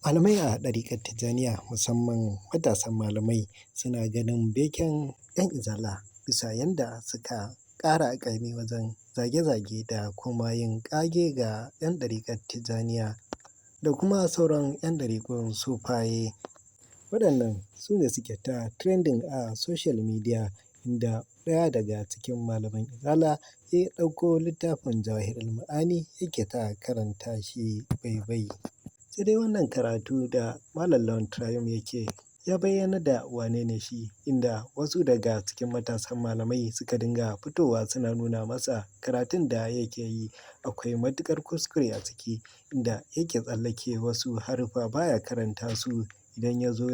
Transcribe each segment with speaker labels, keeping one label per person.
Speaker 1: Malamai a ɗariƙar Tijjaniya, musamman matasan malamai, suna ganin beken 'yan Izala bisa yanda suka ƙara ƙaimi wajen zage-zage da kuma yin ƙage ga 'yan ɗariƙar Tijjaniya da kuma sauran 'yan ɗariƙun sufaye. Waɗannan su ne suke ta trending a social media, inda ɗaya daga cikin malaman Izala ya ɗauko littafin Jawahirul Ma'ani yake ta karanta shi baibai. Sai dai wannan karatu da Malam Lawan Turayum yake ya bayyana da wane ne shi, inda wasu daga cikin matasan malamai suka dinga fitowa suna nuna masa karatun da yake yi akwai matuƙar kuskure a ciki, inda yake tsallake wasu haruffa baya karanta su idan ya zo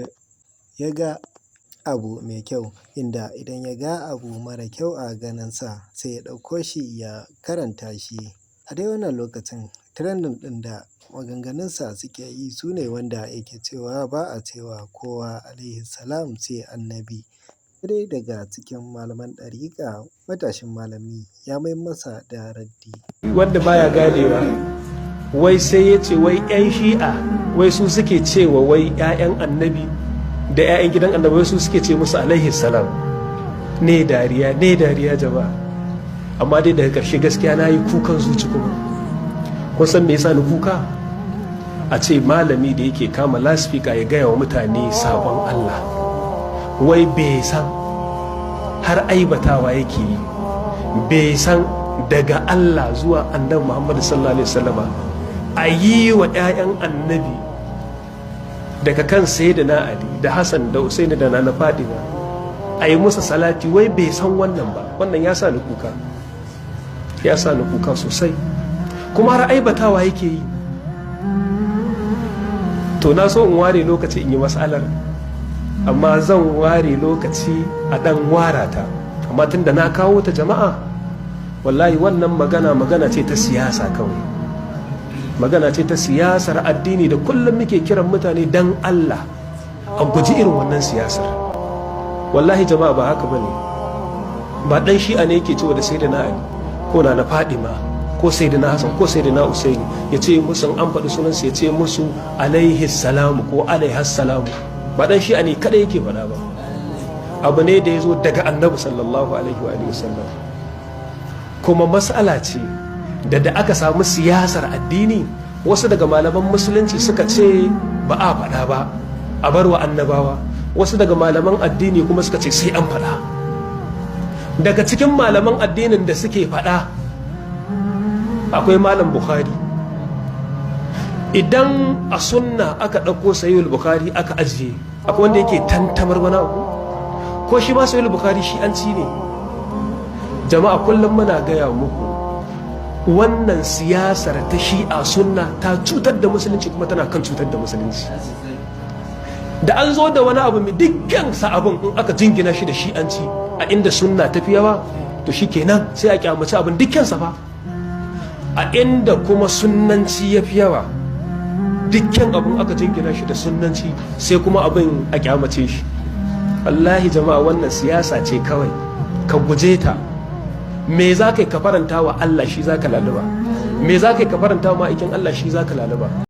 Speaker 1: ya ga abu mai kyau, inda idan ya ga abu mara kyau a ganinsa sai ya ɗauko shi ya karanta shi. A dai wannan lokacin trending ɗin da maganganunsa suke yi su ne wanda yake cewa ba a cewa kowa alaihi salam sai annabi. Dai daga cikin malaman ɗariƙa, matashin malami ya mai masa da raddi.
Speaker 2: Wanda baya ganewa, wai sai ya ce wai 'yan Shi'a wai su suke cewa wai 'ya'yan Annabi da 'ya'yan gidan Annabi, wai su suke ce musu alaihi salam. Ne dariya, ne dariya jama'a, amma dai daga ƙarshe gaskiya na yi kukan zuci. Kuma kun san me yasa ni kuka? A ce malami da yake kama lasfika ya gaya wa mutane sabon Allah, wai bai san har aibatawa yake yi, bai san daga Allah zuwa Annabi Muhammadu sallallahu alaihi wasallama a yi wa 'ya'yan Annabi daga kan Sayyidina Ali da Hassan da Usaini da Nana Fadima a yi musu salati, wai bai san wannan ba. Wannan ya sa ni kuka, ya sa ni kuka sosai. Kuma har aibatawa yake yi. To, na so in ware lokaci in yi matsalar, amma zan ware lokaci a dan wara ta. Amma tun da na kawo ta, jama'a, wallahi wannan magana magana ce ta siyasa kawai, magana ce ta siyasar addini da kullum muke kiran mutane dan Allah a guji irin wannan siyasar. Wallahi jama'a, ba haka bane ba. Dan Shi'a ne yake cewa da Sayyidina Ali ko na Fadima ko Sayyidina Hassan ko Sayyidina Usaini, ya ce musu, an faɗi sunansa, ya ce musu alaihi salamu ko alaihi salamu. Ba dan Shi'a ne kada yake faɗa ba, abu ne da ya zo daga Annabi sallallahu alaihi wa wasallam. Kuma mas'ala ce da aka samu siyasar addini, wasu daga malaman Musulunci suka ce ba a faɗa ba, a bar wa annabawa. Wasu daga malaman addini kuma suka ce sai an faɗa. Daga cikin malaman addinin da suke faɗa akwai Malam Bukhari. Idan a sunna aka ɗauko Sahihul Bukhari aka ajiye, akwai wanda yake tantamar wani abu? Ko shi ma Sahihul Bukhari shi an ci ne? Jama'a, kullum muna gaya muku, wannan siyasar ta Shi'a sunna ta cutar da Musulunci, kuma tana kan cutar da Musulunci. Da an zo da wani abu mai dukkan sa abin, in aka jingina shi da Shi'anci a inda sunna ta fi yawa, to shi kenan sai a kyamaci abin dukkan sa fa. A inda kuma sunnanci ya fi yawa, dukkan abin aka jingina shi da sunnanci, sai kuma abin a kyamace shi. Wallahi jama'a, wannan siyasa ce kawai, ka guje ta. Me za ka yi ka faranta wa Allah, shi za ka laluba. Me za ka yi ka faranta wa ma'aikin Allah, shi za ka laluba.